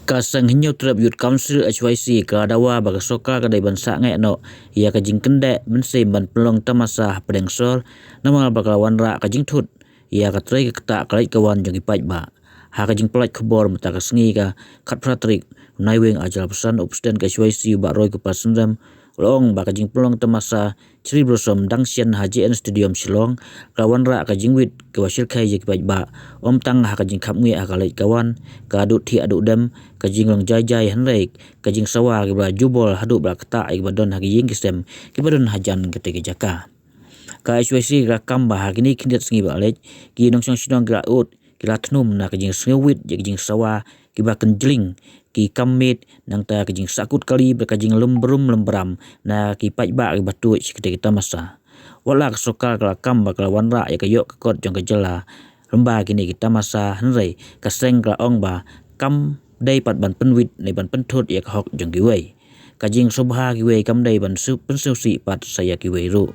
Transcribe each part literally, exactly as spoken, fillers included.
Ka seng Hynñiewtrep Youth Council H Y C ka la dawa ba ka sorkar ka dei ban sangeh noh ïa ka jingkyndeh mynsiem ban pynlong tamasa hapdeng sor, namar ba ka la wanrah ka jingthut ïa ka trei ka ktah ka leit ka wan jong ki paidbah. Ha ka jingpynlait khubor mynta ka sngi ka khatphra tarik Naiwieng arhajar arphew san, u President ka H Y C u Bah Roy Kupar Synrem u la ong ba ka jingpynlong tamasa Cherry Blossom dang shen ha J N Stadium Shillong ka la wanrah ka jingwit kaba shyrkhei ïa ki paidbah, ym tang ha ka jingkhapngiah ha ka leit ka wan, ka duh thiah duh dem, ka jinglong jai jai hynrei ka jingsawa kiba la jubor haduh ba la ktah ïa kiba don ha ki ïing ki sem kiba don hajan katei ka jaka. Ka H Y C ka la kam ba ha kine khyndiat sngi ba la leit, ki nongshong shnong ki la ud, ki la thnum na ka jingsngewwit ïa ka jingsawa kiba kynjling, ki kam miet, nangta ka jingsahkut kali bad ka jinglum brum lum bram na ki paidbah kiba tuid sha katei ka tamasa. Wat la ka sorkar ka la kam ba ka la wanrah ïa ka ïoh ka kot jong ka jylla lyngba kine ki tamasa hynrei ka seng ka la ong ba kam dei pat ban pynwit ne ban pynthut ïa ka hok jong kiwei. Ka jingsngewbha kiwei kam dei ban siew, pynsngewsih pat sa ïa kiwei ruh.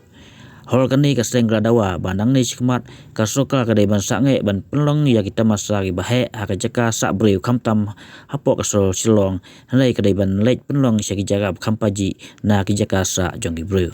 Halor kane ka seng ka la dawa ba nangne shakhmat ka sorkar ka dei ban sangeh ban pynlong ïa ki tamasa kiba heh ha ka jaka sah briew khamtam hapoh ka sor Shillong, hynrei ka dei ban leit pynlong sha ki jaka ba kham pajih na ki jaka sah jong ki briew.